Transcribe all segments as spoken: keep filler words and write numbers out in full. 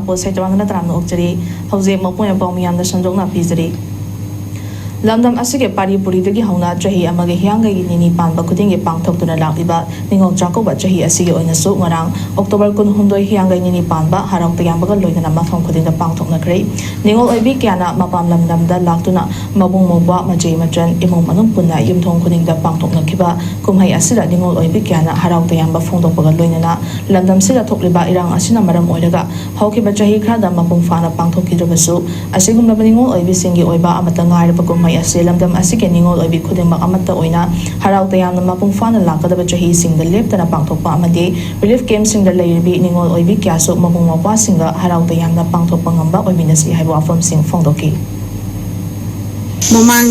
ꯄꯣꯠ ꯁꯩꯇ ꯋꯥꯡꯗꯅ ꯇꯔꯥꯝꯅ ꯑꯣꯛꯆꯔꯤ꯫ ꯍꯧꯖꯤꯛ ꯃꯄꯨꯡ ꯑꯣꯏꯕ ꯄꯥꯎ ꯃꯤꯌꯥꯝꯗ ꯁꯟꯗꯣꯛꯅ ꯄꯤꯖꯔꯤ꯫ ꯂꯝꯗꯝ ꯑꯁꯤꯒꯤ ꯄꯥꯔꯤ ꯄꯨꯔꯤꯗꯒꯤ ꯍꯧꯅ ꯆꯍꯤ ꯑꯃꯒꯤ ꯍꯤꯌꯥꯡꯒꯩꯒꯤ ꯅꯤꯅꯤ ꯄꯥꯟꯕ ꯈꯨꯗꯤꯡꯒꯤ ꯄꯥꯡꯊꯣꯛꯇꯨꯅ ꯂꯥꯛꯂꯤꯕ ꯅꯤꯉꯣꯜ ꯆꯥꯛꯀꯧꯕ ꯆꯍꯤ ꯑꯁꯤꯒꯤ ꯑꯣꯏꯅꯁꯨ ꯉꯔꯥꯡ ꯑꯣꯛꯇꯣꯕꯔ ꯀꯨꯟꯍꯨꯝꯗꯣꯏ ꯍꯤꯌꯥꯡꯒꯩ ꯅꯤꯅꯤ ꯄꯥꯟꯕ ꯍꯔꯥꯎ ꯇꯌꯥꯝꯕꯒ ꯂꯣꯏꯅꯅ ꯃꯐꯝ ꯈꯨꯗꯤꯡꯗ ꯄꯥꯡꯊꯣꯛꯅꯈ꯭ꯔꯦ꯫ ꯅꯤꯉꯣꯜ ꯑꯣꯏꯕꯤ ꯀꯌꯥꯅ ꯃꯄꯥꯟ ꯂꯝ ꯂꯝꯗ ꯂꯥꯛꯇꯨꯅ ꯃꯕꯨꯡ ꯃꯧꯄ꯭ꯋꯥ, ꯃꯆꯦ ꯃꯆꯟ, ꯏꯃꯨꯡ ꯃꯅꯨꯡ ꯄꯨꯟꯅ ꯌꯨꯝꯊꯣꯡ ꯈꯨꯗꯤꯡꯗ ꯄꯥꯡꯊꯣꯛꯅꯈꯤꯕ ꯀꯨꯝꯍꯩ ꯑꯁꯤꯗ ꯅꯤꯉꯣꯜ ꯑꯣꯏꯕꯤ ꯀꯌꯥꯅ ꯍꯔꯥꯎ ꯇꯌꯥꯝꯕ ꯐꯣꯡꯗꯣꯛꯄꯒ ꯂꯣꯏꯅꯅ ꯂꯝꯗꯝꯁꯤꯗ ꯊꯣꯛꯂꯤꯕ ꯏꯔꯥꯡ ꯑꯁꯤꯅ ꯃꯔꯝ ꯑꯣꯏꯔꯒ ꯍꯧꯈꯤꯕ ꯆꯍꯤ ꯈꯔꯗ ꯃꯄꯨꯡ ꯐꯥꯅ ꯄꯥꯡꯊꯣꯛꯈꯤꯗ꯭ꯔꯕꯁꯨ, ꯑꯁꯤꯒꯨꯝꯂꯕ ꯅꯤꯉꯣꯜ ꯑꯣꯏꯕꯤꯁꯤꯡꯒꯤ ꯑꯣꯏꯕ ꯑꯃꯠꯇ ꯉꯥꯏꯔꯕ ꯀꯨꯝꯍꯩ ꯑꯁꯤ ꯂꯝꯗꯝ ꯑꯁꯤꯒꯤ ꯅꯤꯉꯣꯜ ꯑꯣꯏꯕꯤ ꯈꯨꯗꯤꯡꯃꯛ ꯑꯃꯠꯇ ꯑꯣꯏꯅ ꯍꯔꯥꯎ ꯇꯌꯥꯝꯅ ꯃꯄꯨꯡ ꯐꯥꯅ ꯂꯥꯛꯀꯗꯕ ꯆꯍꯤꯁꯤꯡꯗ ꯂꯦꯞꯇꯅ ꯄꯥꯡꯊꯣꯛꯄ ꯑꯃꯗꯤ ꯔꯤꯂꯤꯐ ꯀꯦꯝꯞꯁꯤꯡꯗ ꯂꯩꯔꯤꯕꯤ ꯅꯤꯉꯣꯜ ꯑꯣꯏꯕꯤ ꯀꯌꯥꯁꯨ ꯃꯕꯨꯡ ꯃꯧꯄ꯭ꯋꯥꯁꯤꯡꯒ ꯍꯔꯥꯎ ꯇꯌꯥꯝꯅ ꯄꯥꯡꯊꯣꯛꯄ ꯉꯝꯕ ꯑꯣꯏꯃꯤꯟꯅꯁꯤ ꯍꯥꯏꯕ ꯋꯥꯐꯝꯁꯤꯡ ꯐꯣꯡꯗꯣꯛꯈꯤ꯫ ꯃꯃꯥꯡ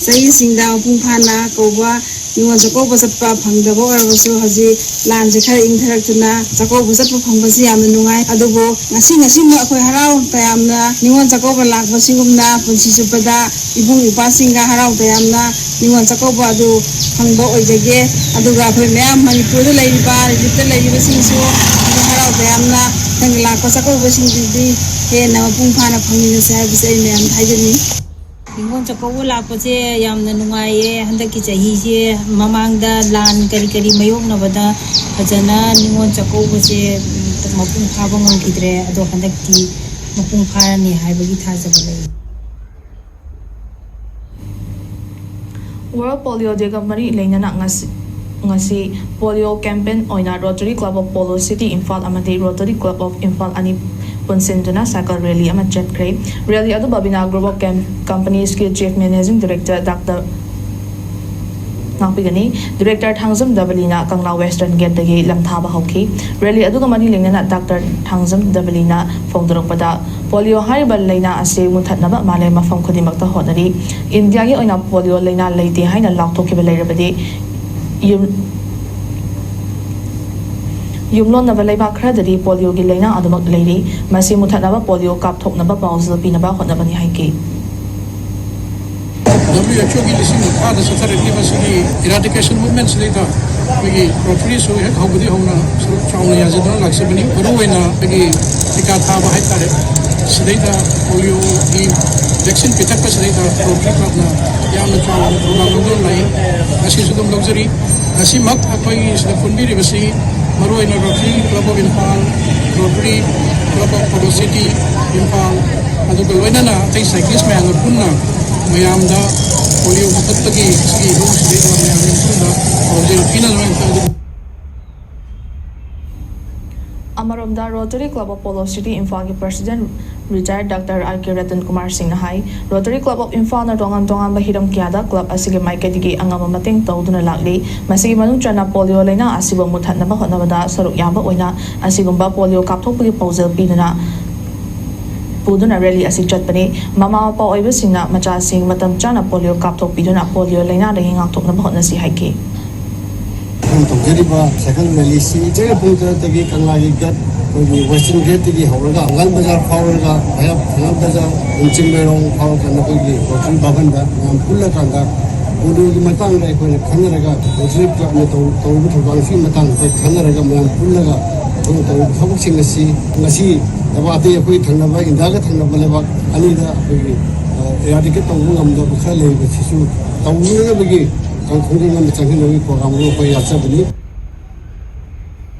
ꯆꯍꯤꯁꯤꯡꯗ ꯃꯄꯨꯡ ꯐꯥꯅ ꯀꯧꯕ ꯅꯤꯉꯣꯜ ꯆꯥꯛꯀꯧꯕ ꯆꯠꯄ ꯐꯪꯗꯕ ꯑꯣꯏꯔꯕꯁꯨ, ꯍꯧꯖꯤꯛ ꯂꯥꯟꯁꯦ ꯈꯔ ꯏꯪꯊꯔꯛꯇꯨꯅ ꯆꯥꯛꯀꯧꯕ ꯆꯠꯄ ꯐꯪꯕꯁꯤ ꯌꯥꯝꯅ ꯅꯨꯡꯉꯥꯏ꯫ ꯑꯗꯨꯕꯨ ꯉꯁꯤ ꯉꯁꯤꯃꯛ ꯑꯩꯈꯣꯏ ꯍꯔꯥꯎ ꯇꯌꯥꯝꯅ ꯅꯤꯉꯣꯜ ꯆꯥꯛꯀꯧꯕ ꯂꯥꯛꯄꯁꯤꯒꯨꯝꯅ ꯄꯨꯟꯁꯤ ꯆꯨꯞꯄꯗ ꯏꯕꯨꯡ ꯏꯄ꯭ꯋꯥꯁꯤꯡꯒ ꯍꯔꯥꯎ ꯇꯌꯥꯝꯅ ꯅꯤꯉꯣꯜ ꯆꯥꯛꯀꯧꯕ ꯑꯗꯨ ꯐꯪꯕ ꯑꯣꯏꯖꯒꯦ꯫ ꯑꯗꯨꯒ ꯑꯩꯈꯣꯏ ꯃꯌꯥꯝ ꯃꯅꯤꯄꯨꯔꯗ ꯂꯩꯔꯤꯕ, ꯔꯤꯂꯤꯐꯇ ꯂꯩꯔꯤꯕꯁꯤꯡꯁꯨ ꯑꯗꯨ ꯍꯔꯥꯎ ꯇꯌꯥꯝꯅ ꯃꯊꯪ ꯂꯥꯛꯄ ꯆꯥꯛꯀꯧꯕꯁꯤꯡꯗꯨꯗꯤ ꯍꯦꯟꯅ ꯃꯄꯨꯡ ꯐꯥꯅ ꯐꯪꯃꯤꯟꯅꯁꯦ ꯍꯥꯏꯕꯁꯦ ꯑꯩ ꯃꯌꯥꯝꯗ ꯍꯥꯏꯖꯅꯤꯡꯏ꯫ ꯅꯤꯉꯣꯜ ꯆꯥꯛꯀꯧꯕ ꯂꯥꯛꯄꯁꯦ ꯌꯥꯝꯅ ꯅꯨꯡꯉꯥꯏꯌꯦ꯫ ꯍꯟꯗꯛꯀꯤ ꯆꯍꯤꯁꯦ ꯃꯃꯥꯡꯗ ꯂꯥꯟ ꯀꯔꯤ ꯀꯔꯤ ꯃꯥꯌꯣꯛꯅꯕꯗ ꯐꯖꯅ ꯅꯤꯉꯣꯜ ꯆꯥꯛꯀꯧꯕꯁꯦ, ꯎꯝ, ꯃꯄꯨꯡ ꯐꯥꯕ ꯉꯝꯈꯤꯗ꯭ꯔꯦ꯫ ꯑꯗꯣ ꯍꯟꯗꯛꯇꯤ ꯃꯄꯨꯡ ꯐꯥꯔꯅꯤ ꯍꯥꯏꯕꯒꯤ ꯊꯥꯖꯕ ꯂꯩ꯫ World Polio Day-ꯒ ꯃꯔꯤ ꯂꯩꯅꯅ ꯉꯁꯤ, ꯉꯁꯤ ꯄꯣꯂꯤꯑꯣ campaign ꯑꯣꯏꯅ Rotary Club of Polo City Imphal ꯑꯃꯗꯤ Rotary Club of Imphal ꯑꯅꯤ ꯄꯨꯟꯁꯤꯟꯗꯨꯅ cycle rally ꯑꯃ ꯆꯠꯈ꯭ꯔꯦ꯫ Rally ꯑꯗꯨ ꯕꯕꯤꯅꯥ Group of Cam-, Companies-ꯀꯤ Chief Managing Director Doctor ꯉꯥꯛꯄꯤꯒꯅꯤ꯫ Director Thangjam ꯗꯕꯂꯤꯅ Kangla Western Gate-ꯇꯒꯤ ꯂꯝꯊꯥꯕ ꯍꯧꯈꯤ꯫ Rally ꯑꯗꯨꯒ ꯃꯔꯤ ꯂꯩꯅꯅ Doctor ꯊꯥꯡꯖꯝ ꯗꯕꯂꯤꯅ ꯐꯣꯡꯗꯣꯔꯛꯄꯗ, ꯄꯣꯂꯤꯑꯣ ꯍꯥꯏꯔꯤꯕ ꯂꯥꯏꯅꯥ ꯑꯁꯤ ꯃꯨꯠꯊꯠꯅꯕ ꯃꯥꯂꯦꯝ ꯃꯐꯝ ꯈꯨꯗꯤꯡꯃꯛꯇ ꯍꯣꯠꯅꯔꯤ꯫ ꯏꯟꯗꯤꯌꯥꯒꯤ ꯑꯣꯏꯅ ꯄꯣꯂꯤꯑꯣ ꯂꯥꯏꯅꯥ ꯂꯩꯇꯦ ꯍꯥꯏꯅ ꯂꯥꯎꯊꯣꯛꯈꯤꯕ ꯂꯩꯔꯕꯗꯤ ꯌꯨꯝ-, ꯌꯨꯝꯂꯣꯟꯅꯕ ꯂꯩꯕꯥꯛ ꯈꯔꯗꯗꯤ ꯄꯣꯂꯤꯑꯣꯒꯤ ꯂꯥꯏꯅꯥ ꯑꯗꯨꯃꯛ ꯂꯩꯔꯤ꯫ ꯃꯁꯤ ꯃꯨꯠꯊꯠꯅꯕ ꯄꯣꯂꯤꯑꯣ ꯀꯥꯞꯊꯣꯛꯅꯕ ꯄꯥꯎꯖꯦꯜ ꯄꯤꯅꯕ ꯍꯣꯠꯅꯕꯅꯤ ꯍꯥꯏꯈꯤ꯫ W H O-ꯒꯤ ꯂꯤꯁꯤꯡ ꯅꯤꯄꯥꯟꯗ ꯆꯠꯊꯔꯛꯂꯤꯕ ꯁꯤꯒꯤ eradication movement-ꯁꯤꯗꯩꯗ ꯑꯩꯈꯣꯏꯒꯤ Rotary-ꯁꯨ ꯍꯦꯛ ꯍꯧꯕꯗꯒꯤ ꯍꯧꯅ ꯁꯔꯨꯛ ꯆꯥꯎꯅ ꯌꯥꯖꯗꯨꯅ ꯂꯥꯛꯆꯕꯅꯤ꯫ ꯃꯔꯨꯑꯣꯏꯅ ꯑꯩꯈꯣꯏꯒꯤ ꯇꯤꯀꯥ ꯊꯥꯕ ꯍꯥꯏꯇꯥꯔꯦ, ꯁꯤꯗꯩꯗ ꯄꯣꯂꯤꯑꯣꯒꯤ ꯚꯦꯛꯁꯤꯟ ꯄꯤꯊꯛꯄ ꯁꯤꯗꯩꯗ ꯔꯣꯇꯔꯤ ꯀ꯭ꯂꯕꯅ ꯌꯥꯝꯅ ꯆꯥꯎꯅ ꯊꯧꯗꯥꯡ ꯂꯧꯗꯨꯅ ꯂꯥꯛꯏ꯫ ꯉꯁꯤꯁꯨ ꯑꯗꯨꯝ ꯂꯧꯖꯔꯤ꯫ ꯉꯁꯤꯃꯛ ꯑꯩꯈꯣꯏꯒꯤ ꯁꯤꯗ ꯄꯨꯟꯕꯤꯔꯤꯕꯁꯤ ꯃꯔꯨꯑꯣꯏꯅ rotary club of Imphal, rotary club of polo city Imphal, ꯑꯗꯨꯒ ꯂꯣꯏꯅꯅ ꯑꯇꯩ ꯁꯥꯏꯀ꯭ꯂꯤꯁ ꯃꯌꯥꯝꯒ ꯄꯨꯟꯅ ꯃꯌꯥꯝꯗ ꯄꯣꯂꯤꯑꯣ ꯀꯥꯞꯊꯠꯄꯒꯤ ꯁꯤꯒꯤ ꯏꯍꯧꯁꯤꯗꯩꯗ ꯃꯌꯥꯝꯒꯤ ꯃꯇꯨꯡꯗ ꯄꯥꯎꯖꯦꯜ ꯄꯤꯅꯅꯕ ꯑꯃꯨꯛꯇ ꯑꯗꯨꯝ ꯑꯃꯔꯣꯝꯗ, Rotary Club of Polo City ꯏꯝꯐꯥꯜꯒꯤ ꯄ꯭ꯔꯁꯤꯗꯦꯟ ꯔꯤꯇꯥꯌꯔ ꯗꯥꯛꯇꯔ ꯑꯥꯔ ꯀꯦ ꯔꯇꯟ ꯀꯨꯃꯥꯔ ꯁꯤꯡꯅ ꯍꯥꯏ, Rotary Club of ꯏꯝꯐꯥꯜꯅ ꯇꯣꯉꯥꯟ ꯇꯣꯉꯥꯟꯕ ꯍꯤꯔꯝ ꯀꯌꯥꯗ ꯀ꯭ꯂꯕ ꯑꯁꯤꯒꯤ ꯃꯥꯏꯀꯩꯗꯒꯤ ꯑꯉꯝꯕ ꯃꯇꯦꯡ ꯇꯧꯗꯨꯅ ꯂꯥꯛꯂꯤ꯫ ꯃꯁꯤꯒꯤ ꯃꯅꯨꯡ ꯆꯟꯅ ꯄꯣꯂꯤꯑꯣ ꯂꯥꯏꯅꯥ ꯑꯁꯤꯕꯨ ꯃꯨꯠꯊꯠꯅꯕ ꯍꯣꯠꯅꯕꯗ ꯁꯔꯨꯛ ꯌꯥꯕ ꯑꯣꯏꯅ ꯑꯁꯤꯒꯨꯝꯕ ꯄꯣꯂꯤꯑꯣ ꯀꯥꯞꯊꯣꯛꯄꯒꯤ ꯄꯥꯎꯖꯦꯜ ꯄꯤꯗꯨꯅ ꯄꯨꯗꯨꯅ ꯔꯦꯂꯤ ꯑꯁꯤ ꯆꯠꯄꯅꯤ꯫ ꯃꯃꯥ ꯃꯄꯥ ꯑꯣꯏꯕꯁꯤꯡꯅ ꯃꯆꯥꯁꯤꯡ ꯃꯇꯝ ꯆꯥꯅ ꯄꯣꯂꯤꯑꯣ ꯀꯥꯞꯊꯣꯛꯄꯤꯗꯨꯅ ꯄꯣꯂꯤꯑꯣ ꯂꯥꯏꯅꯥꯗꯒꯤ ꯉꯥꯛꯊꯣꯛꯅꯕ ꯍꯣꯠꯅꯁꯤ ꯍꯥꯏꯈꯤ꯫ ꯑꯩꯈꯣꯏꯅ ꯇꯧꯖꯔꯤꯕ ꯁꯥꯏꯀꯜ ꯔꯦꯂꯤꯁꯤ ꯏꯆꯦꯜ ꯄꯨꯡ ꯇꯔꯦꯠꯇꯒꯤ ꯀꯪꯂꯥꯒꯤ ꯒꯦꯠ, ꯑꯩꯈꯣꯏꯒꯤ ꯋꯦꯁꯇꯔꯟ ꯒꯦꯠꯇꯒꯤ ꯍꯧꯔꯒ ꯊꯪꯒꯥꯜ ꯕꯖꯥꯔ ꯐꯥꯎꯔꯒ ꯃꯌꯥꯝ ꯊꯪꯒꯥꯜ ꯕꯖꯥꯔ, ꯆꯤꯡꯃꯩꯔꯣꯡ ꯐꯥꯎꯔꯒ ꯅꯈꯣꯏꯒꯤ ꯔꯣꯇꯔꯤ ꯚꯕꯟꯗ ꯃꯌꯥꯝ ꯄꯨꯜꯂꯀꯥꯟꯗ ꯄꯣꯂꯤꯑꯣꯒꯤ ꯃꯇꯥꯡꯗ ꯑꯩꯈꯣꯏꯅ ꯈꯟꯅꯔꯒ ꯔꯣꯇꯔꯤ ꯀ꯭ꯂꯕꯅ ꯇꯧ-, ꯇꯧꯔꯤꯕ ꯊꯧꯗꯥꯡꯁꯤꯒꯤ ꯃꯇꯥꯡꯗ ꯑꯩꯈꯣꯏ ꯈꯟꯅꯔꯒ ꯃꯌꯥꯝ ꯄꯨꯜꯂꯒ ꯑꯩꯈꯣꯏꯅ ꯇꯧꯔꯤꯕ ꯊꯕꯛꯁꯤꯡ ꯑꯁꯤ ꯉꯁꯤ ꯅꯕꯥꯇꯤ ꯑꯩꯈꯣꯏ ꯊꯪꯅꯕ ꯏꯟꯗꯤꯌꯥꯒ ꯊꯪꯅꯕ ꯂꯩꯕꯥꯛ ꯑꯅꯤꯗ ꯑꯩꯈꯣꯏꯒꯤ, ꯑ, ꯏꯔꯥꯗꯤꯀꯦꯠ ꯇꯧꯕ ꯉꯝꯗꯕ ꯈꯔ ꯂꯩꯔꯤꯕꯁꯤꯁꯨ ꯇꯧꯅꯅꯕꯒꯤ ꯈꯣꯡꯖꯪ ꯑꯃ ꯆꯪꯍꯟꯅꯕꯒꯤ ꯄ꯭ꯔꯣꯒ꯭ꯔꯥꯝ ꯑꯃ ꯑꯩꯈꯣꯏ ꯌꯥꯠꯆꯕꯅꯤ꯫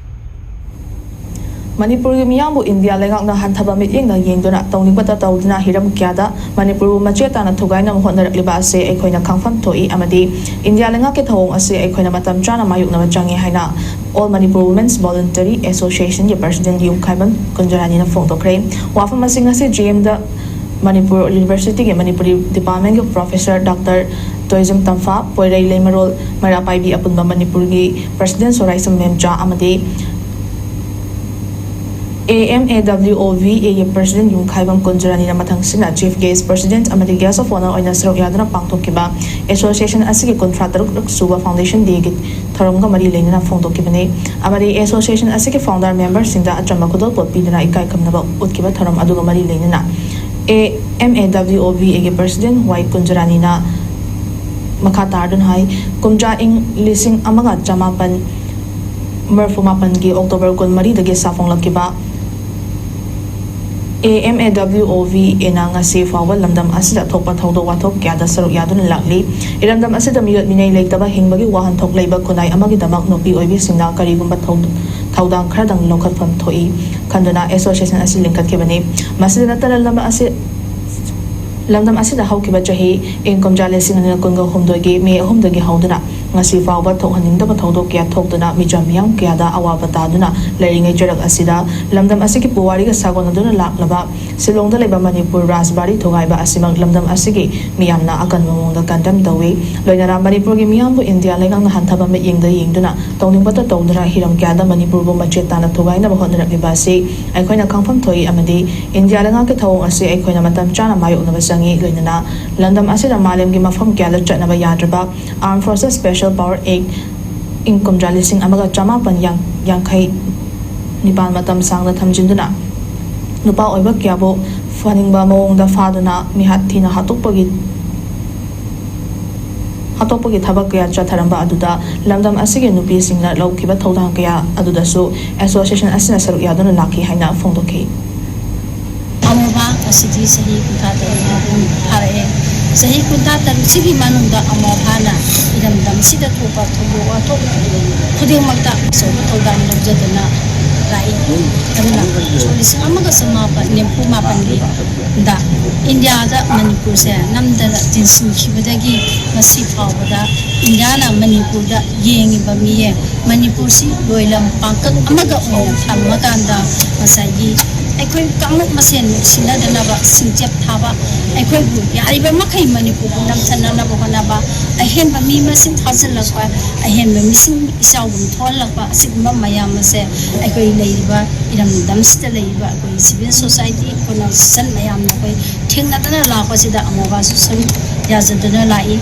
ꯃꯅꯤꯄꯨꯔꯒꯤ ꯃꯤꯌꯥꯝꯕꯨ ꯏꯟꯗꯤꯌꯥ ꯂꯩꯉꯥꯛꯅ ꯍꯟꯊꯕ ꯃꯤꯠꯌꯦꯡꯗ ꯌꯦꯡꯗꯨꯅ ꯇꯧꯅꯤꯡꯕꯇ ꯇꯧꯗꯨꯅ ꯍꯤꯔꯝ ꯀꯌꯥꯗ ꯃꯅꯤꯄꯨꯔꯕꯨ ꯃꯆꯦꯠ ꯇꯥꯅ ꯊꯨꯒꯥꯏꯅꯕ ꯍꯣꯠꯅꯔꯛꯂꯤꯕ ꯑꯁꯤ ꯑꯩꯈꯣꯏꯅ ꯈꯪꯐꯝ ꯊꯣꯛꯏ ꯑꯃꯗꯤ ꯏꯟꯗꯤꯌꯥ ꯂꯩꯉꯥꯛꯀꯤ ꯊꯧꯑꯣꯡ ꯑꯁꯤ ꯑꯩꯈꯣꯏꯅ ꯃꯇꯝ ꯆꯥꯅ ꯃꯥꯌꯣꯛꯅꯕ ꯆꯪꯏ ꯍꯥꯏꯅ All Manipur Women's Voluntary Associationꯒꯤ ꯄ꯭ꯔꯁꯤꯗꯦꯟ ꯌꯨꯝꯈꯥꯏꯕꯝ ꯀꯨꯟꯖꯔꯥꯅꯤꯅ ꯐꯣꯡꯗꯣꯛꯈ꯭ꯔꯦ꯫ ꯋꯥꯐꯝ ꯑꯁꯤ ꯉꯁꯤ ꯖꯤ ꯑꯦꯝꯗ ꯃꯅꯤꯄꯨꯔ ꯌꯨꯅꯤꯚꯔꯁꯤꯇꯤꯒꯤ ꯃꯅꯤꯄꯨꯔꯤ ꯗꯤꯄꯥꯔꯠꯃꯦꯟꯒꯤ ꯄ꯭ꯔꯣꯐꯦꯁꯔ ꯗꯥꯛꯇꯔ ꯇꯣꯏꯖꯝ ꯇꯝꯐꯥ, ꯄꯣꯏꯔꯩ ꯂꯩꯃꯔꯣꯜ ꯃꯩꯔꯥ ꯄꯥꯏꯕꯤ ꯑꯄꯨꯟꯕ ꯃꯅꯤꯄꯨꯔꯒꯤ ꯄ꯭ꯔꯁꯤꯗꯦꯟ ꯁꯣꯔꯥꯏꯁꯝ ꯃꯦꯝꯆꯥ ꯑꯃꯗꯤ ꯑꯦ M A W O V ꯑꯦꯒꯤ president Yumkhaibam ꯀꯨꯟꯖꯔꯥꯅꯤꯅ ꯃꯊꯪꯁꯤꯅ chief gas president ꯑꯃꯗꯤ ꯒꯦꯁ ꯑꯣꯐ ꯑꯣꯅꯔ ꯑꯣꯏꯅ ꯁꯔꯨꯛ ꯌꯥꯗꯨꯅ ꯄꯥꯡꯊꯣꯛꯈꯤꯕ ꯑꯦꯁꯣꯁꯤꯌꯦꯁꯟ ꯑꯁꯤꯒꯤ ꯀꯨꯟꯊ꯭ꯔꯥ ꯇꯔꯨꯛ ꯁꯨꯕ ꯐꯥꯎꯟꯗꯦꯁꯟ ꯗꯦꯒꯤ ꯊꯧꯔꯝꯒ ꯃꯔꯤ ꯂꯩꯅꯅ ꯐꯣꯡꯗꯣꯛꯈꯤꯕꯅꯤ꯫ ꯑꯃꯗꯤ ꯑꯦꯁꯣꯁꯤꯌꯦꯁꯟ ꯑꯁꯤꯒꯤ ꯐꯥꯎꯟꯗꯔ ꯃꯦꯝꯕꯔꯁꯤꯡꯗ ꯑꯆꯝꯕ ꯈꯨꯗꯣꯜꯄꯣꯠ ꯄꯤꯗꯨꯅ ꯏꯀꯥꯏ ꯈꯨꯝꯅꯕ ꯎꯠꯈꯤꯕ ꯊꯧꯔꯝ ꯑꯗꯨꯒ ꯃꯔꯤ ꯂꯩꯅꯅ ꯑꯦ M A W O V ꯑꯦꯒꯤ ꯄ꯭ꯔꯁꯤꯗꯦꯟ ꯋꯥꯏ ꯀꯨꯟꯖꯔꯥꯅꯤꯅ ꯃꯈꯥ ꯇꯥꯔꯗꯨꯅ ꯍꯥꯏ, ꯀꯨꯝꯖꯥ ꯏꯪ ꯂꯤꯁꯤꯡ ꯑꯃꯒ ꯆꯃꯥꯄꯟ ꯃꯔꯤꯐꯨ ꯃꯥꯄꯟꯒꯤ ꯑꯣꯛꯇꯣꯕꯔ ꯀꯨꯟꯃꯔꯤꯗꯒꯤ ꯁꯥꯐꯣꯡꯂꯛꯈꯤꯕ A M A W O V ꯑꯦꯅ ꯉꯁꯤ ꯐꯥꯎꯕ ꯂꯝꯗꯝ ꯑꯁꯤꯗ ꯊꯣꯛꯄ ꯊꯧꯗꯣꯛ ꯋꯥꯊꯣꯛ ꯀꯌꯥꯗ ꯁꯔꯨꯛ ꯌꯥꯗꯨꯅ ꯂꯥꯛꯂꯤ꯫ ꯏꯔꯝꯗꯝ ꯑꯁꯤꯗ ꯃꯤꯑꯣꯠ ꯃꯤꯅꯩ ꯂꯩꯇꯕ ꯍꯤꯡꯕꯒꯤ ꯋꯥꯍꯟꯊꯣꯛ ꯂꯩꯕ ꯈꯨꯟꯅꯥꯏ ꯑꯃꯒꯤꯗꯃꯛ ꯅꯨꯄꯤ ꯑꯣꯏꯕꯤꯁꯤꯡꯅ ꯀꯔꯤꯒꯨꯝꯕ ꯊꯧ-, ꯊꯧꯗꯥꯡ ꯈꯔꯗꯪ ꯂꯧꯈꯠꯐꯝ ꯊꯣꯛꯏ ꯈꯟꯗꯨꯅ ꯑꯦꯁꯣꯁꯤꯌꯦꯁꯟ ꯑꯁꯤ ꯂꯤꯡꯈꯠꯈꯤꯕꯅꯤ꯫ ꯃꯁꯤꯗ ꯅꯠꯇꯅ ꯂꯝꯗꯝ ꯑꯁꯤ, ꯂꯝꯗꯝ ꯑꯁꯤꯗ ꯍꯧꯈꯤꯕ ꯆꯍꯤ ꯏꯪ ꯀꯨꯝꯖꯥ ꯂꯤꯁꯤꯡ ꯑꯅꯤ ꯀꯨꯟꯒ ꯍꯨꯝꯗꯣꯏꯒꯤ ꯃꯦ ꯑꯍꯨꯝꯗꯒꯤ ꯍꯧꯗꯨꯅ ꯉꯁꯤ ꯐꯥꯎꯕ ꯊꯣꯛꯍꯟꯅꯤꯡꯗꯕ ꯊꯧꯗꯣꯛ ꯀꯌꯥ ꯊꯣꯛꯇꯨꯅ ꯃꯤꯆꯝ ꯃꯤꯌꯥꯝ ꯀꯌꯥꯗ ꯑꯋꯥꯕ ꯇꯥꯗꯨꯅ ꯂꯩꯔꯤꯉꯩ ꯆꯩꯔꯛ ꯑꯁꯤꯗ ꯂꯝꯗꯝ ꯑꯁꯤꯒꯤ ꯄꯨꯋꯥꯔꯤꯒ ꯁꯥꯒꯣꯟꯅꯗꯨꯅ ꯂꯥꯛꯂꯕ ꯁꯤꯂꯣꯡꯗ ꯂꯩꯕ ꯃꯅꯤꯄꯨꯔ ꯔꯥꯖꯕꯥꯔꯤ ꯊꯨꯒꯥꯏꯕ ꯑꯁꯤꯃꯛ ꯂꯝꯗꯝ ꯑꯁꯤꯒꯤ ꯃꯤꯌꯥꯝꯅ ꯑꯀꯟꯕ ꯃꯑꯣꯡꯗ ꯀꯟꯗꯦꯝ ꯇꯧꯏ꯫ ꯂꯣꯏꯅꯅ ꯃꯅꯤꯄꯨꯔꯒꯤ ꯃꯤꯌꯥꯝꯕꯨ ꯏꯟꯗꯤꯌꯥ ꯂꯩꯉꯥꯛꯅ ꯍꯟꯊꯕ ꯃꯤꯠꯌꯦꯡꯗ ꯌꯦꯡꯗꯨꯅ ꯇꯧꯅꯤꯡꯕꯇ ꯇꯧꯗꯨꯅ ꯍꯤꯔꯝ ꯀꯌꯥꯗ ꯃꯅꯤꯄꯨꯔꯕꯨ ꯃꯆꯦꯠ ꯇꯥꯅ ꯊꯨꯒꯥꯏꯅꯕ ꯍꯣꯠꯅꯔꯛꯂꯤꯕ ꯑꯁꯤ ꯑꯩꯈꯣꯏꯅ ꯈꯪꯐꯝ ꯊꯣꯛꯏ ꯑꯃꯗꯤ ꯏꯟꯗꯤꯌꯥ ꯂꯩꯉꯥꯛꯀꯤ ꯊꯧꯑꯣꯡ ꯑꯁꯤ ꯑꯩꯈꯣꯏꯅ ꯃꯇꯝ ꯆꯥꯅ ꯃꯥꯌꯣꯛꯅꯕ ꯆꯪꯏ꯫ ꯂꯣꯏꯅꯅ ꯂꯝꯗꯝ ꯑꯁꯤꯗ ꯃꯥꯂꯦꯝꯒꯤ ꯃꯐꯝ ꯀꯌꯥꯗ ꯆꯠꯅꯕ ꯌꯥꯗ꯭ꯔꯕ Armed Forces Special Power Act ꯏꯪ ꯀꯨꯝꯖꯥ ꯂꯤꯁꯤꯡ ꯑꯃꯒ ꯆꯃꯥꯄꯟ ꯌꯥꯡꯈꯩ ꯅꯤꯄꯥꯟ ꯃꯇꯝ ꯁꯥꯡꯅ ꯊꯝꯖꯤꯟꯗꯨꯅ ꯅꯨꯄꯥ ꯑꯣꯏꯕ ꯀꯌꯥꯕꯨ ꯐꯥꯅꯤꯡꯕ ꯃꯑꯣꯡꯗ ꯐꯥꯗꯨꯅ ꯃꯤꯍꯥꯠ ꯊꯤꯅ ꯍꯥꯠꯇꯣꯛꯄꯒꯤ, ꯍꯥꯠꯇꯣꯛꯄꯒꯤ ꯊꯕꯛ ꯀꯌꯥ ꯆꯠꯊꯔꯝꯕ ꯑꯗꯨꯗ ꯂꯝꯗꯝ ꯑꯁꯤꯒꯤ ꯅꯨꯄꯤꯁꯤꯡꯅ ꯂꯧꯈꯤꯕ ꯊꯧꯗꯥꯡ ꯀꯌꯥ ꯑꯗꯨꯗꯁꯨ ꯑꯦꯁꯣꯁꯤꯌꯦꯁꯟ ꯑꯁꯤꯅ ꯁꯔꯨꯛ ꯌꯥꯗꯨꯅ ꯂꯥꯛꯈꯤ ꯍꯥꯏꯅ ꯐꯣꯡꯗꯣꯛꯈꯤ꯫ ꯑꯃꯣꯕꯥ ꯉꯁꯤꯗꯤ ꯆꯍꯤ ꯀꯨꯟꯊ꯭ꯔꯥ ꯇꯔꯨꯛ ꯃꯄꯨꯡ ꯐꯥꯔꯛꯑꯦ꯫ ꯆꯍꯤ ꯀꯨꯟꯊ꯭ꯔꯥ ꯇꯔꯨꯛꯁꯤꯒꯤ ꯃꯅꯨꯡꯗ ꯑꯃꯣꯕꯥꯅ ꯏꯔꯝꯗꯝꯁꯤꯗ ꯊꯣꯛꯄ ꯊꯧꯗꯣꯛ ꯋꯥꯊꯣꯛ ꯈꯨꯗꯤꯡꯃꯛꯇ ꯑꯆꯧꯕ ꯊꯧꯗꯥꯡ ꯂꯧꯖꯗꯨꯅ ꯂꯥꯛꯏ꯫ ꯑꯗꯨꯅ ꯁꯣꯛ ꯂꯤꯁꯤꯡ ꯑꯃꯒ ꯆꯃꯥꯄꯟ ꯅꯤꯐꯨ ꯃꯥꯄꯟꯒꯤꯗ ꯏꯟꯗꯤꯌꯥꯗ ꯃꯅꯤꯄꯨꯔꯁꯦ ꯅꯝꯗꯅ ꯆꯤꯟꯁꯤꯟꯈꯤꯕꯗꯒꯤ ꯉꯁꯤ ꯐꯥꯎꯕꯗ ꯏꯟꯗꯤꯌꯥꯅ ꯃꯅꯤꯄꯨꯔꯗ ꯌꯦꯡꯉꯤꯕ ꯃꯤꯠꯌꯦꯡ, ꯃꯅꯤꯄꯨꯔꯁꯤ ꯂꯣꯏꯂꯝ ꯄꯥꯡꯀꯛ ꯑꯃꯒ ꯑꯣꯏꯅ ꯊꯝꯃꯀꯥꯟꯗ ꯉꯁꯥꯏꯒꯤ ꯑꯩꯈꯣꯏ ꯀꯥꯡꯂꯨꯞ ꯃꯁꯦꯟ ꯅꯨꯡꯁꯤꯅꯗꯅꯕ, ꯁꯤꯡꯆꯞ ꯊꯥꯕ, ꯑꯩꯈꯣꯏꯕꯨ ꯌꯥꯔꯤꯕ ꯃꯈꯩ ꯃꯅꯤꯄꯨꯔꯕꯨ ꯅꯝꯊꯅꯅꯕ ꯍꯣꯠꯅꯕ, ꯑꯍꯦꯟꯕ ꯃꯤ ꯃꯁꯤꯡ ꯊꯥꯖꯤꯜꯂꯛꯄ, ꯑꯍꯦꯟꯕ ꯃꯤꯁꯤꯡ ꯏꯆꯥꯎꯒꯨꯝ ꯊꯣꯛꯍꯜꯂꯛꯄ, ꯑꯁꯤꯒꯨꯝꯕ ꯃꯌꯥꯝ ꯑꯁꯦ ꯑꯩꯈꯣꯏ ꯂꯩꯔꯤꯕ ꯏꯔꯝꯗꯝꯁꯤꯗ ꯂꯩꯔꯤꯕ ꯑꯩꯈꯣꯏ ꯁꯤꯚꯤꯜ ꯁꯣꯁꯥꯏꯇꯤ, ꯑꯩꯈꯣꯏꯅ ꯁꯤꯁꯟ ꯃꯌꯥꯝꯅ ꯑꯩꯈꯣꯏ ꯊꯦꯡꯅꯗꯅ ꯂꯥꯛꯄꯁꯤꯗ ꯑꯃꯣꯕꯥꯁꯨ ꯁꯔꯨꯛ ꯌꯥꯖꯗꯨꯅ ꯂꯥꯛꯏ꯫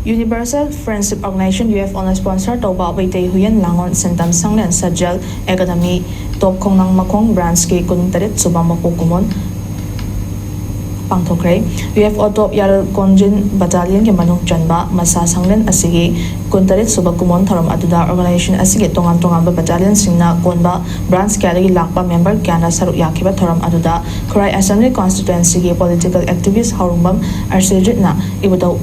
Universal Friendship Organization, U F ꯑꯣꯅ sponsor ꯇꯧꯕ ꯃꯩꯇꯩ ꯍꯨꯏꯌꯦꯟ ꯂꯥꯡꯉꯣꯜ ꯁꯦꯟꯇꯝ ꯁꯪꯂꯦꯟ ꯁꯖꯦꯜ ꯑꯦꯀꯥꯗꯃꯤ ꯇꯣꯞ ꯈꯣꯡꯅꯥꯡ ꯃꯈꯣꯡ branchꯀꯤ ꯀꯨꯟꯇꯔꯦꯠ ꯁꯨꯕ ꯃꯄꯣꯛ ꯀꯨꯝꯑꯣꯟ ꯄꯥꯡꯊꯣꯛꯈ꯭ꯔꯦ꯫ ꯌꯨ ꯑꯦꯐ ꯑꯣ ꯇꯣꯞ ꯌꯥꯔꯜ ꯀꯣꯟꯖꯤꯟ ꯕꯇꯥꯂꯤꯌꯟꯒꯤ ꯃꯅꯨꯡ ꯆꯟꯕ ꯃꯁꯥ ꯁꯪꯂꯦꯟ ꯑꯁꯤꯒꯤ ꯀꯨꯟꯇꯔꯦꯠ ꯁꯨꯕ ꯀꯨꯃꯣꯟ ꯊꯧꯔꯝ ꯑꯗꯨꯗ ꯑꯣꯔꯒꯅꯥꯏꯖꯦꯁꯟ ꯑꯁꯤꯒꯤ ꯇꯣꯉꯥꯟ ꯇꯣꯉꯥꯟꯕ ꯕꯇꯥꯂꯤꯌꯟꯁꯤꯡꯅ ꯀꯣꯟꯕ ꯕ꯭ꯔꯥꯟꯁ ꯀꯌꯥꯗꯒꯤ ꯂꯥꯛꯄ ꯃꯦꯝꯕꯔ ꯀꯌꯥꯅ ꯁꯔꯨꯛ ꯌꯥꯈꯤꯕ ꯊꯧꯔꯝ ꯑꯗꯨꯗ ꯈꯨꯔꯥꯏ ꯑꯦꯁꯦꯝꯕ꯭ꯂꯤ ꯀꯣꯟꯁꯇꯤꯇ꯭ꯋꯦꯟꯁꯤꯒꯤ ꯄꯣꯂꯤꯇꯤꯀꯦꯜ ꯑꯦꯛꯇꯤꯚꯤꯁ꯭ꯠ ꯍꯥꯎꯔꯨꯡꯕꯝ ꯑꯔꯁꯤꯖꯤꯠꯅ ꯏꯕꯨꯙꯧ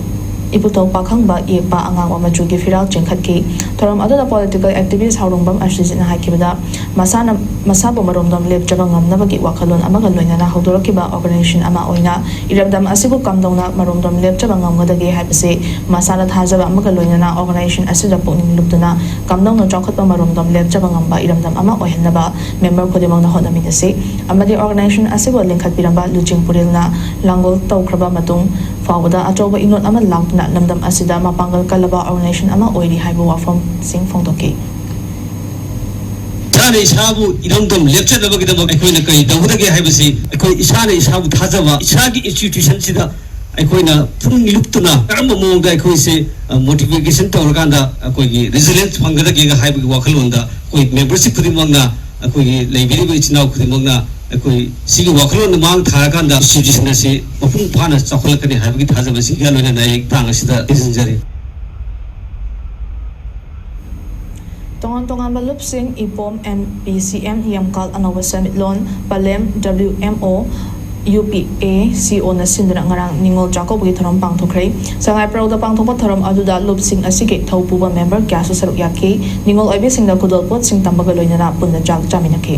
ꯏꯄꯨꯊꯧ ꯄꯥꯈꯪꯕ ꯌꯦꯛꯄ ꯑꯉꯥꯡꯕ ꯃꯆꯨꯒꯤ ꯐꯤꯔꯥꯜ ꯆꯤꯡꯈꯠꯈꯤ꯫ ꯊꯧꯔꯝ ꯑꯗꯨꯗ ꯄꯣꯂꯤꯇꯤꯀꯦꯜ ꯑꯦꯛꯇꯤꯚꯤꯁ꯭ꯠ ꯍꯥꯎꯔꯨꯡꯕꯝ ꯑꯔꯁꯤꯖꯤꯠꯅ ꯍꯥꯏꯈꯤꯕꯗ, ꯃꯁꯥꯅ ꯃꯁꯥꯕꯨ ꯃꯔꯣꯝꯗꯣꯝ ꯂꯦꯞꯆꯕ ꯉꯝꯅꯕꯒꯤ ꯋꯥꯈꯜꯂꯣꯟ ꯑꯃꯒ ꯂꯣꯏꯅꯅ ꯍꯧꯗꯣꯔꯛꯈꯤꯕ ꯑꯣꯔꯒꯅꯥꯏꯖꯦꯁꯟ ꯑꯃ ꯑꯣꯏꯅ ꯏꯔꯝꯗꯝ ꯑꯁꯤꯕꯨ ꯀꯝꯗꯧꯅ ꯃꯔꯣꯝꯗꯣꯝ ꯂꯦꯞꯆꯕ ꯉꯝꯒꯗꯒꯦ ꯍꯥꯏꯕꯁꯤ ꯃꯁꯥꯅ ꯊꯥꯖꯕ ꯑꯃꯒ ꯂꯣꯏꯅꯅ ꯑꯣꯔꯒꯅꯥꯏꯖꯦꯁꯟ ꯑꯁꯤꯗ ꯄꯨꯛꯅꯤꯡ ꯂꯨꯞꯇꯨꯅ ꯀꯝꯗꯧꯅ ꯆꯥꯎꯈꯠꯄ ꯃꯔꯣꯝꯗꯣꯝ ꯂꯦꯞꯆꯕ ꯉꯝꯕ ꯏꯔꯝꯗꯝ ꯑꯃ ꯑꯣꯏꯍꯟꯅꯕ ꯃꯦꯝꯕꯔ ꯈꯨꯗꯤꯡꯃꯛꯅ ꯍꯣꯠꯅꯃꯤꯟꯅꯁꯤ ꯑꯃꯗꯤ ꯑꯣꯔꯒꯅꯥꯏꯖꯦꯁꯟ ꯑꯁꯤꯕꯨ ꯂꯤꯡꯈꯠꯄꯤꯔꯝꯕ ꯂꯨꯆꯤꯡ ꯄꯨꯔꯦꯜꯅ ꯂꯥꯡꯒꯣꯜ ꯇꯧꯈ꯭ꯔꯕ ꯃꯇꯨꯡ ꯐꯥꯎꯕꯗ ꯑꯆꯧꯕ ꯏꯅꯣꯠ ꯑꯃ ꯂꯥꯛꯇꯨꯅ ꯂꯝꯗꯝ ꯑꯁꯤꯗ ꯃꯄꯥꯡꯒꯜ ꯀꯜꯂꯕ ꯑꯣꯔꯒꯅꯥꯏꯖꯦꯁꯟ ꯑꯃ ꯑꯣꯏꯔꯤ ꯍꯥꯏꯕ ꯋꯥꯐꯝꯁꯤꯡ ꯐꯣꯡꯗꯣꯛꯈꯤ꯫ ꯏꯁꯥꯅ ꯏꯁꯥꯕꯨ ꯏꯔꯝꯗꯝ ꯂꯦꯞꯆꯅꯕꯒꯤꯗꯃꯛ ꯑꯩꯈꯣꯏꯅ ꯀꯔꯤ ꯇꯧꯒꯗꯒꯦ ꯍꯥꯏꯕꯁꯤ ꯑꯩꯈꯣꯏ ꯏꯁꯥꯅ ꯏꯁꯥꯕꯨ ꯊꯥꯖꯕ, ꯏꯁꯥꯒꯤ ꯏꯟꯁꯇꯤꯇ꯭ꯌꯨꯁꯟꯁꯤꯗ ꯑꯩꯈꯣꯏꯅ ꯄꯨꯛꯅꯤꯡ ꯂꯨꯞꯇꯨꯅ ꯀꯔꯝꯕ ꯃꯑꯣꯡꯗ ꯑꯩꯈꯣꯏꯁꯦ ꯃꯣꯇꯤꯚꯦꯁꯟ ꯇꯧꯔꯀꯥꯟꯗ ꯑꯩꯈꯣꯏꯒꯤ ꯔꯤꯖꯤꯂꯦꯟꯁ ꯐꯪꯒꯗꯒꯦꯒ ꯍꯥꯏꯕꯒꯤ ꯋꯥꯈꯜꯂꯣꯟꯗ ꯑꯩꯈꯣꯏ ꯃꯦꯝꯕꯔꯁꯤꯞ ꯈꯨꯗꯤꯡꯃꯛꯅ, ꯑꯩꯈꯣꯏꯒꯤ ꯂꯩꯕꯤꯔꯤꯕ ꯏꯆꯤꯟ ꯏꯅꯥꯎ ꯈꯨꯗꯤꯡꯃꯛꯅ ꯑꯩꯈꯣꯏ ꯁꯤꯒꯤ ꯋꯥꯈꯜꯂꯣꯟꯗ ꯃꯥꯡ ꯊꯥꯔꯀꯥꯟꯗ ꯏꯟꯁꯇꯤꯇ꯭ꯌꯨꯁꯟ ꯑꯁꯤ ꯃꯄꯨꯡ ꯐꯥꯅ ꯆꯥꯎꯈꯠꯂꯛꯀꯅꯤ ꯍꯥꯏꯕꯒꯤ ꯊꯥꯖꯕ ꯑꯁꯤꯒ ꯂꯣꯏꯅꯅ ꯑꯩ ꯃꯇꯥꯡ ꯑꯁꯤꯗ ꯊꯤꯖꯤꯟꯖꯔꯤ꯫ ꯇꯣꯉꯥꯟ ꯇꯣꯉꯥꯟꯕ ꯂꯨꯞꯁꯤꯡ, ꯏꯄꯣꯝ, ꯑꯦꯝ ꯄꯤ ꯁꯤ ꯑꯦꯝ, ꯌꯥꯝꯀꯥꯜ ꯑꯅꯧꯕ ꯁꯦꯟꯃꯤꯠꯂꯣꯟ, ꯄꯂꯦꯝ, ꯗꯕ꯭ꯂꯤꯎ ꯑꯦꯝ ꯑꯣ, ꯌꯨ ꯄꯤ ꯑꯦ ꯁꯤ ꯑꯣꯅ ꯁꯤꯟꯗꯨꯅ ꯉꯔꯥꯡ ꯅꯤꯉꯣꯜ ꯆꯥꯛꯀꯧꯕꯒꯤ ꯊꯧꯔꯝ ꯄꯥꯡꯊꯣꯛꯈ꯭ꯔꯦ꯫ ꯁꯉꯥꯏ ꯄ꯭ꯔꯧꯗ ꯄꯥꯡꯊꯣꯛꯄ ꯊꯧꯔꯝ ꯑꯗꯨꯗ ꯂꯨꯞꯁꯤꯡ ꯑꯁꯤꯒꯤ ꯊꯧꯄꯨꯕ ꯃꯦꯝꯕꯔ ꯀꯌꯥꯁꯨ ꯁꯔꯨꯛ ꯌꯥꯈꯤ꯫ ꯅꯤꯉꯣꯜ ꯑꯣꯏꯕꯤꯁꯤꯡꯅ ꯈꯨꯗꯣꯜꯄꯣꯠꯁꯤꯡ ꯇꯝꯕꯒ ꯂꯣꯏꯅꯅ ꯄꯨꯟꯅ ꯆꯥꯛ ꯆꯥꯃꯤꯟꯅꯈꯤ꯫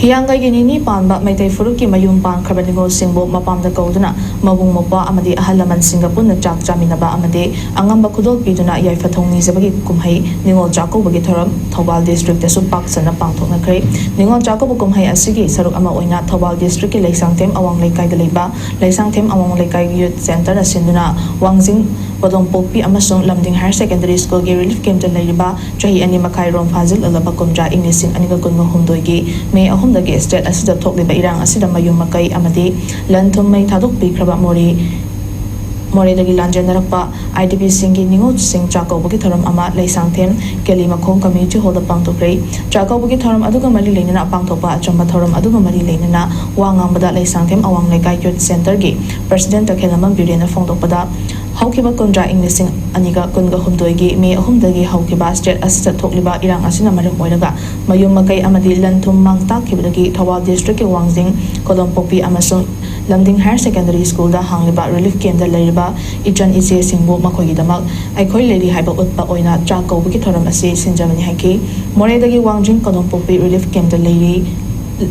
ꯍꯤꯌꯥꯡꯒꯩꯒꯤ ꯅꯤꯅꯤ ꯄꯥꯟꯕ ꯃꯩꯇꯩ ꯐꯨꯔꯨꯞꯀꯤ ꯃꯌꯨꯝ ꯄꯥꯟꯈ꯭ꯔꯕ ꯅꯤꯉꯣꯜꯁꯤꯡꯕꯨ ꯃꯄꯥꯝꯗ ꯀꯧꯗꯨꯅ ꯃꯕꯨꯡ ꯃꯧꯄ꯭ꯋꯥ ꯑꯃꯗꯤ ꯑꯍꯜ ꯂꯃꯟꯁꯤꯡꯒ ꯄꯨꯟꯅ ꯆꯥꯛ ꯆꯥꯃꯤꯟꯅꯕ ꯑꯃꯗꯤ ꯑꯉꯝꯕ ꯈꯨꯗꯣꯜ ꯄꯤꯗꯨꯅ ꯌꯥꯏꯐ ꯊꯧꯅꯤꯖꯕꯒꯤ ꯀꯨꯝꯍꯩ ꯅꯤꯉꯣꯜ ꯆꯥꯛꯀꯧꯕꯒꯤ ꯊꯧꯔꯝ ꯊꯧꯕꯥꯜ ꯗꯤꯁꯇ꯭ꯔꯤꯛꯇꯁꯨ ꯄꯥꯛ ꯁꯟꯅ ꯄꯥꯡꯊꯣꯛꯅꯈ꯭ꯔꯦ꯫ ꯅꯤꯉꯣꯜ ꯆꯥꯛꯀꯧꯕ ꯀꯨꯝꯍꯩ ꯑꯁꯤꯒꯤ ꯁꯔꯨꯛ ꯑꯃ ꯑꯣꯏꯅ ꯊꯧꯕꯥꯜ ꯗꯤꯁꯇ꯭ꯔꯤꯛꯀꯤ ꯂꯩꯁꯥꯡꯊꯦꯝ ꯑꯋꯥꯡ ꯂꯩꯀꯥꯏꯗ ꯂꯩꯕ ꯂꯩꯁꯥꯡꯊꯦꯝ ꯑꯋꯥꯡ ꯂꯩꯀꯥꯏ ꯌꯨꯠ ꯁꯦꯟꯇꯔꯅ ꯁꯤꯟꯗꯨꯅ ꯋꯥꯡꯖꯤꯡ ꯄꯣꯗꯣꯝꯄꯣꯛꯄꯤ ꯑꯃꯁꯨꯡ ꯂꯝꯗꯤꯡ ꯍꯥꯌꯔ ꯁꯦꯀꯦꯟꯗꯔꯤ ꯁ꯭ꯀꯨꯜꯒꯤ ꯔꯤꯂꯤꯐ ꯀꯦꯝꯞꯇ ꯂꯩꯔꯤꯕ ꯆꯍꯤ ꯑꯅꯤ ꯃꯈꯥꯏ ꯔꯣꯝ ꯐꯥꯖꯤꯜꯂꯛꯂꯕ ꯀꯨꯝꯖꯥ ꯏꯪ ꯂꯤꯁꯤꯡ ꯑꯅꯤꯒ ꯀꯨꯟꯒ ꯍꯨꯝꯗꯣꯏꯒꯤ ꯃꯦ ꯑꯍꯨꯝ ꯗꯒꯤ ꯁ꯭ꯇꯦꯠ ꯑꯁꯤꯗ ꯊꯣꯛꯂꯤꯕ ꯏꯔꯥꯡ ꯑꯁꯤꯗ ꯃꯌꯨꯝ ꯃꯀꯩ ꯑꯃꯗꯤ ꯂꯟ ꯊꯨꯝ ꯃꯩ ꯊꯥꯗꯣꯛꯄꯤꯈ꯭ꯔꯕ ꯃꯣꯔꯦ ꯃꯣꯔꯦꯗꯒꯤ ꯂꯥꯟꯖꯦꯟꯅꯔꯛꯄ IDPꯁꯤꯡꯒꯤ ꯅꯤꯉꯣꯜꯁꯤꯡ ꯆꯥꯛꯀꯧꯕꯒꯤ ꯊꯧꯔꯝ ꯑꯃ ꯂꯩꯁꯥꯡꯊꯦꯝ ꯀꯦꯂꯤ ꯃꯈꯣꯡ ꯀꯝꯃ꯭ꯌꯨꯅꯤꯇꯤ ꯍꯣꯜꯗ ꯄꯥꯡꯊꯣꯛꯈ꯭ꯔꯦ꯫ ꯆꯥꯛꯀꯧꯕꯒꯤ ꯊꯧꯔꯝ ꯑꯗꯨꯒ ꯃꯔꯤ ꯂꯩꯅꯅ ꯄꯥꯡꯊꯣꯛꯄ ꯑꯆꯝꯕ ꯊꯧꯔꯝ ꯑꯗꯨꯒ ꯃꯔꯤ ꯂꯩꯅꯅ ꯋꯥ ꯉꯥꯡꯕꯗ ꯂꯩꯁꯥꯡꯊꯦꯝ ꯑꯋꯥꯡ ꯂꯩꯀꯥꯏ ꯌꯨꯠ ꯁꯦꯟꯇꯔꯒꯤ ꯄ꯭ꯔꯁꯤꯗꯦꯟꯠ ꯇꯈꯦꯜꯂꯝꯕꯝ ꯕꯤꯔꯦꯟꯅ ꯐꯣꯡꯗꯣꯛꯄꯗ, ꯍꯧꯈꯤꯕ ꯀꯨꯝꯖꯥ ꯏꯪ ꯂꯤꯁꯤꯡ ꯑꯅꯤꯒ ꯀꯨꯟꯒ ꯍꯨꯝꯗꯣꯏꯒꯤ ꯃꯦ ꯑꯍꯨꯝꯗꯒꯤ ꯍꯧꯈꯤꯕ ꯁ꯭ꯇꯦꯠ ꯑꯁꯤꯗ ꯊꯣꯛꯂꯤꯕ ꯏꯔꯥꯡ ꯑꯁꯤꯅ ꯃꯔꯝ ꯑꯣꯏꯔꯒ ꯃꯌꯨꯝ ꯃꯀꯩ ꯑꯃꯗꯤ ꯂꯟ ꯊꯨꯝ ꯃꯥꯡ ꯇꯥꯛꯈꯤꯕꯗꯒꯤ ꯊꯧꯕꯥꯜ ꯗꯤꯁꯇ꯭ꯔꯤꯛꯀꯤ ꯋꯥꯡꯖꯤꯡ, ꯀꯣꯂꯣꯝꯄꯣꯛꯄꯤ ꯑꯃꯁꯨꯡ ꯂꯝꯗꯤꯡ ꯍꯥꯌꯔ ꯁꯦꯀꯦꯟꯗꯔꯤ ꯁ꯭ꯀꯨꯜꯗ ꯍꯥꯡꯂꯤꯕ ꯔꯤꯂꯤꯐ ꯀꯦꯝꯞꯇ ꯂꯩꯔꯤꯕ ꯏꯆꯟ ꯏꯆꯦꯁꯤꯡꯕꯨ ꯃꯈꯣꯏꯒꯤꯗꯃꯛ ꯑꯩꯈꯣꯏ ꯂꯩꯔꯤ ꯍꯥꯏꯕ ꯎꯠꯄ ꯑꯣꯏꯅ ꯆꯥꯛ ꯀꯧꯕꯒꯤ ꯊꯧꯔꯝ ꯑꯁꯤ ꯁꯤꯟꯖꯕꯅꯤ ꯍꯥꯏꯈꯤ꯫ ꯃꯣꯔꯦꯗꯒꯤ ꯋꯥꯡꯖꯤꯡ ꯀꯣꯂꯣꯝꯄꯣꯛꯄꯤ ꯔꯤꯂꯤꯐ ꯀꯦꯝꯞꯇ ꯂꯩꯔꯤ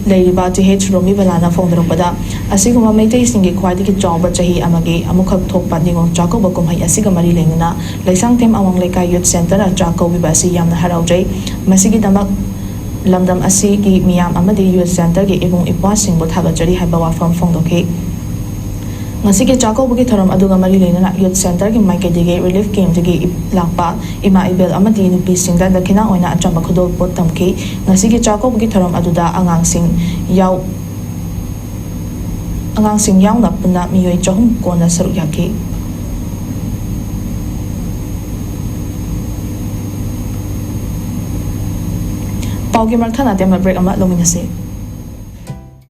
ꯂꯩꯔꯤꯕ ꯇꯤ ꯑꯩꯆ ꯔꯣꯃꯤ ꯕꯂꯥꯅ ꯐꯣꯡꯗꯣꯔꯛꯄꯗ, ꯑꯁꯤꯒꯨꯝꯕ ꯃꯩꯇꯩꯁꯤꯡꯒꯤ ꯈ꯭ꯋꯥꯏꯗꯒꯤ ꯆꯥꯎꯕ ꯆꯍꯤ ꯑꯃꯒꯤ ꯑꯃꯨꯛꯈꯛ ꯊꯣꯛꯄ ꯅꯤꯉꯣꯜ ꯆꯥꯛꯀꯧꯕ ꯀꯨꯝꯍꯩ ꯑꯁꯤꯒ ꯃꯔꯤ ꯂꯩꯅꯅ ꯂꯩꯁꯥꯡꯊꯦꯝ ꯑꯋꯥꯡ ꯂꯩꯀꯥꯏ ꯌꯨꯠ ꯁꯦꯟꯇꯔꯅ ꯆꯥꯛ ꯀꯧꯕꯤꯕ ꯑꯁꯤ ꯌꯥꯝꯅ ꯍꯔꯥꯎꯖꯩ꯫ ꯃꯁꯤꯒꯤꯗꯃꯛ ꯂꯝꯗꯝ ꯑꯁꯤꯒꯤ ꯃꯤꯌꯥꯝ ꯑꯃꯗꯤ ꯌꯨꯠ ꯁꯦꯟꯇꯔꯒꯤ ꯏꯕꯨꯡ ꯏꯄ꯭ꯋꯥꯁꯤꯡꯕꯨ ꯊꯥꯒꯠꯆꯔꯤ ꯍꯥꯏꯕ ꯋꯥꯐꯝ ꯐꯣꯡꯗꯣꯛꯈꯤ꯫ ꯉꯁꯤꯒꯤ ꯆꯥꯛꯀꯧꯕꯒꯤ ꯊꯧꯔꯝ ꯑꯗꯨꯒ ꯃꯔꯤ ꯂꯩꯅꯅ ꯌꯨꯠ ꯁꯦꯟꯇꯔꯒꯤ ꯃꯥꯏꯀꯩꯗꯒꯤ ꯔꯤꯂꯤꯐ ꯀꯦꯝꯞꯇꯒꯤ ꯂꯥꯛꯄ ꯏꯃꯥ ꯏꯕꯦꯜ ꯑꯃꯗꯤ ꯅꯨꯄꯤꯁꯤꯡꯗ ꯗꯈꯤꯅꯥ ꯑꯣꯏꯅ ꯑꯆꯝꯕ ꯈꯨꯗꯣꯜꯄꯣꯠ ꯇꯝꯈꯤ꯫ ꯉꯁꯤꯒꯤ ꯆꯥꯛꯀꯧꯕꯒꯤ ꯊꯧꯔꯝ ꯑꯗꯨꯗ ꯑꯉꯥꯡꯁꯤꯡ ꯌꯥꯎ-, ꯑꯉꯥꯡꯁꯤꯡ ꯌꯥꯎꯅ ꯄꯨꯟꯅ ꯃꯤꯑꯣꯏ ꯆꯍꯨꯝ ꯀꯣꯟꯅ ꯁꯔꯨꯛ ꯌꯥꯈꯤ꯫ ꯄꯥꯎꯒꯤ ꯃꯔꯛ ꯊꯠꯅ ꯑꯇꯦꯟꯕ ꯕ꯭ꯔꯦꯛ ꯑꯃ ꯂꯧꯃꯤꯟꯅꯁꯤ꯫